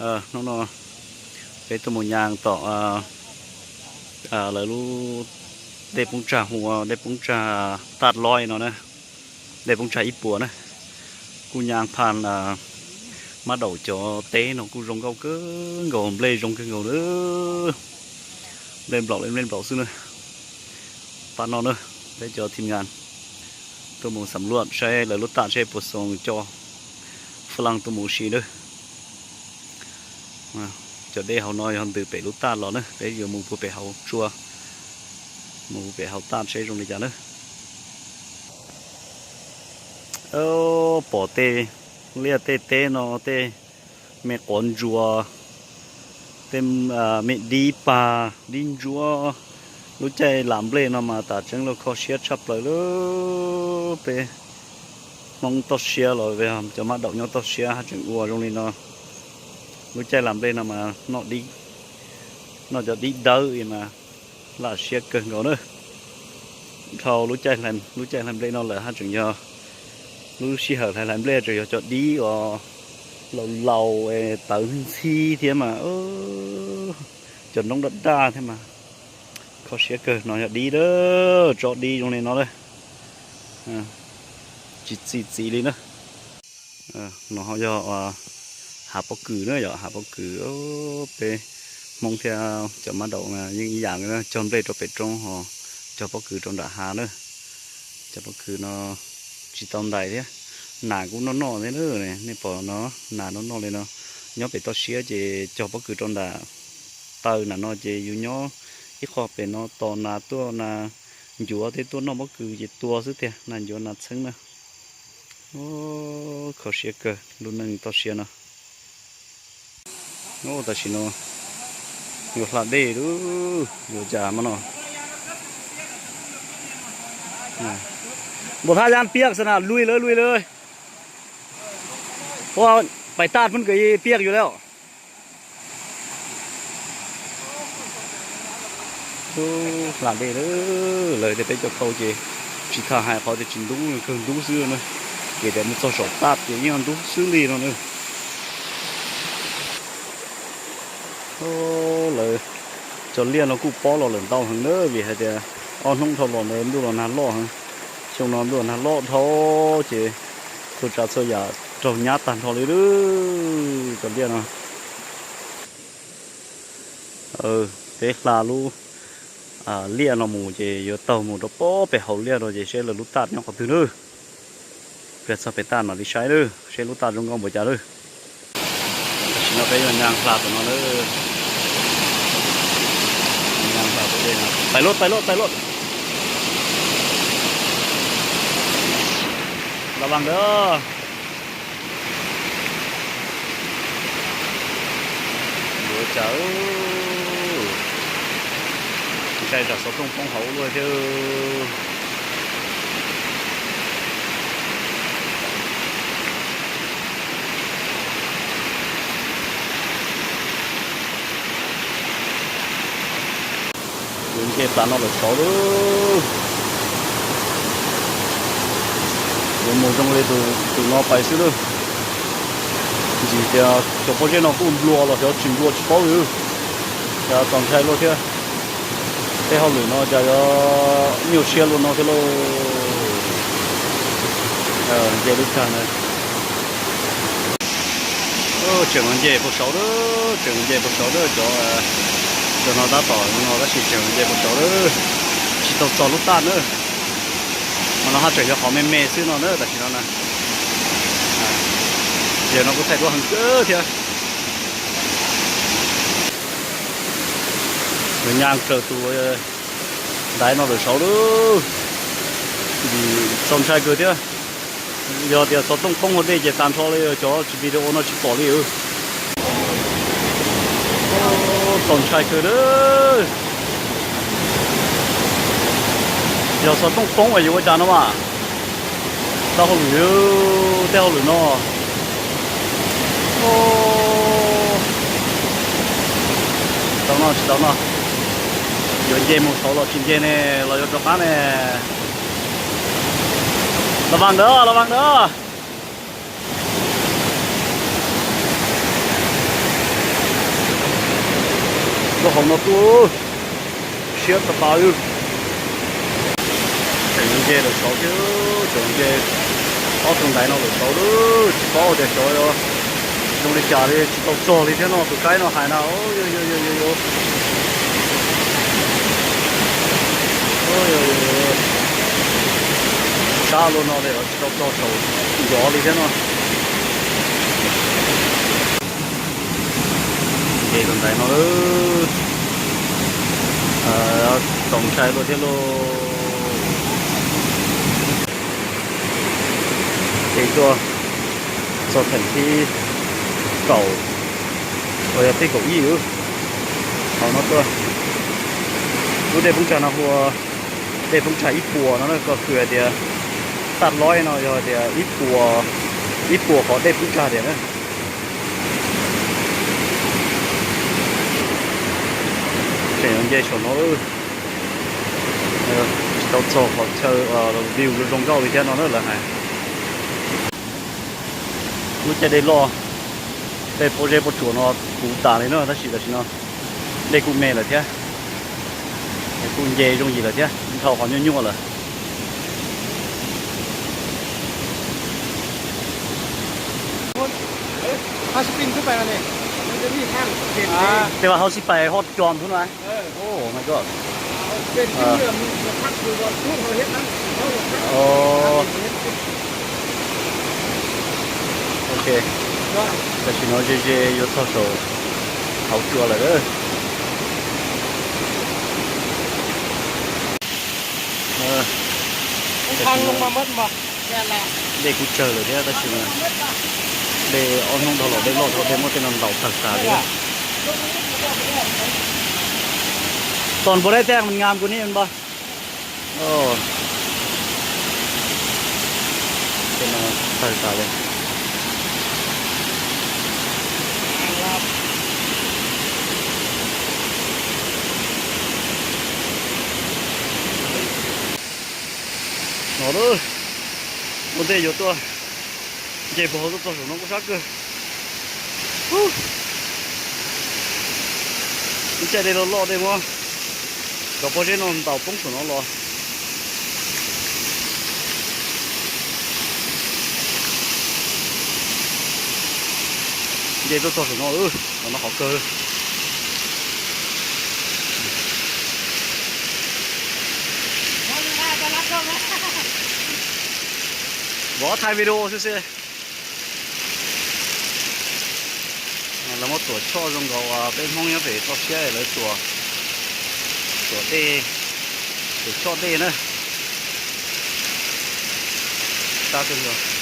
Hnub no peb tuaj mus nyas tom lawv lub dej poob tsag hu ua dej poob tsag Taj Loj no na, dej poob tsag ib puas na. Kuj nyas phaj mab daum cov teb no kuj zoo nkauj kawg nkaus, nplej zoo kawg nkaus na. Nplej nplaum li nplej nplaum xwb na. Pab no na, peb cov thim nyas tuaj mus xam luaj saib lawv lub taj seb puas xoos coj faj laj tuaj mus ua si na. Cov dej hauv no yog ntws pem lub taj los na, peb yuav mus puag pem hauv tsua, mus puag pem hauv taj seb zoo li cas na. Pom tej liaj tej teb no tej me quav ntsuas, tej me dib pag dib ntsuab, lub caij lam nplej no mas tas tseeb los kho siab tshaj plaws lawm. Peb Hmoob toj siab los cov mab daum nyob toj siab haj tseem ua zoo li no. Lub caij lam nplej no mas noj dib, noj cov dib dawb mas laj siab kawg nkaus na. Dhau lub caij, lub caij hlais nplej no lawm haj tseem yog lub sij hawm hlais hlais nplej tseem yog cov dib uas laus laus tawv ntxhib thiab mas cov noob daj daj thiab mas kho siab kawg. No yog dib, tsob dib zoo li no lawm, tsis txi txiv li na. No ho yog hav pob kws na, yog hav pob kws. Peb Hmoob thiab cov mab daum yeej ib yam, cog nplej rau pem roob ho cog pob kws rau nram hav na. Cov pob kws no tsis tau ntais thiab, nas kuj noj noj thiab na. Nej pom no, nas noj noj li no. Nyob pem toj siab ces cog pob kws rau nram taw nram no ces yus nyob ib qho pem no tos nas tuaj, nas ncuav tej tuaj noj pob kws ces tua xwb tiag, nas ncuav nas txheeb na. Kho siab kawg lub neej toj siab no. Tam sim no yuav hla dej lawm, yuav cas mas no. Npam thaj yaj piaj xwb na, lui lawm lui lawm. Ua, pais taj pheej kawg piaj yus lawm. Hla dej lawm, lawv tias peb cov khau ces tsis tas hais qhov tias tsis ntub, kawg ntub xwb na. Ces tias mus txog saum taj ces yeej ntub xwb li no na. Lawv cov liaj no kuj pob los lawm ntau heev na, vim hais tias ob hnub dhau los ntawd ntuj los nag loj heev. Xyoo no ntuj los nag loj dhau ces txhua tsav txhua yam raug nyab tag nrho li lawm cov liaj no. Peb hla lub liaj no mus ces yuav taug mus rau pob pem hauv liaj no ces seb lawv lub taj nyob qhov twg na. Pliag txog pem taj mam li saib na, seb lub taj zoo nkauj npaum cas na. Tam sim no peb yuav nyas hla tom no na. Nyas hla tom dej no. Tais luaj, tais luaj, tais luaj. Los vas ntawd. Yuav cas, ntshai tsam xov tooj poob hauv luaj thiab. Yuav nce tas no lawm saud lawm. Yuav mus zoo li tus no pais xwb lawm. Ntxim tias cov pob zeb no kuj nplua los xyov tsis nplua tsis paub li. Cas txaus ntshai luaj thiab. Tej hauj lwm no cas yuav nyuaj siab luaj no thiab lauj. Nce lub tag na. Tseem nce puag saud lawm, tseem nce puag saud lawm cov, cov no tab tom no tab sis tseem nce puag saud lawm. Tsis tau txog lub taj na. Mas no haj tseem yog qhov me me xwb no na tam sim no na. Yawg no kuj thaij duab heev kawg thiab. Yuav nyas raws tus ntaiv no lawm saud lawm. Vim txaus ntshai kawg thiab. Yog tias xov tooj poob hauv dej ces tas nrho li, cov tsis video no tsis pom li. Txaus ntshai kawg. Yog xov tooj poob es yuav ua cas no mas. Tau hauj lwm, tej hauj lwm no. Tsis tau no, tsis tau no. Yuav nce mus saud los tsis nce ne, los yuav rov qab ne. Los vas ntawd, los vas ntawd. Hauv no tuaj siab tas pas li. Tseem nce lawm saud thiab, tseem nce ob tug ntaiv no lawm saud lawm, tsis paub tias xyov zoo li cas li, tsis tau txog li thiab no, tus kaib no hais na. Sab luaj no li los tsis tau txog saum ncov li thiab no. Nce tus ntaiv no, txaus ntshai luaj thiab lauj. Ces tuaj txog theem thib kaum, uas yog thib kaum ib, hauv no tuaj. Lub dej poob tsag no hu ua dej poob tsag ib puas no na, koj hais tias taj loib no yog tias ib puas, ib puas qhov dej poob tsag tiag na. Tseem nce saum no, tsis tau txog qhov chaw view zoo nkauj li thiab no na lawv hais. Lub caij dej loj, dej pob zeb pob tsuas no puv tas li na, tab sis tam sim no dej kuj me lawm thiab, kuj nce zoo yim lawm thiab, dhau qhov nyuaj nyuaj lawm. Ces vam hauv xib pais hot com xwb no. Oh my god. Ok, tam sim no ze ze yuav txog saum hauv tsua lawm. Dej kuj tsawg lawm thiab, tab sis mas dej ob hnub dhau los dej loj dhau, dej muab tej no ntaus tawg tas li. Ton puas deb tej mas ngam kuv ni npa. Tej no tawg tas li. No, ua ntej yuav tuaj nce puag hauv tuaj txog saum no kuj sab kawg. Lub caij dej loj loj dej muab cov pob zeb no ntaus poob saum no los. Nce tuaj txog saum no, no qhov kawg. Vov thaij video xwb xwb. Lawv muab tuam choj zoo nkaus peb Hmoob nyob pem toj siab lawv tuam, tuam dej, tuam choj dej na. Sab kawg nkaus.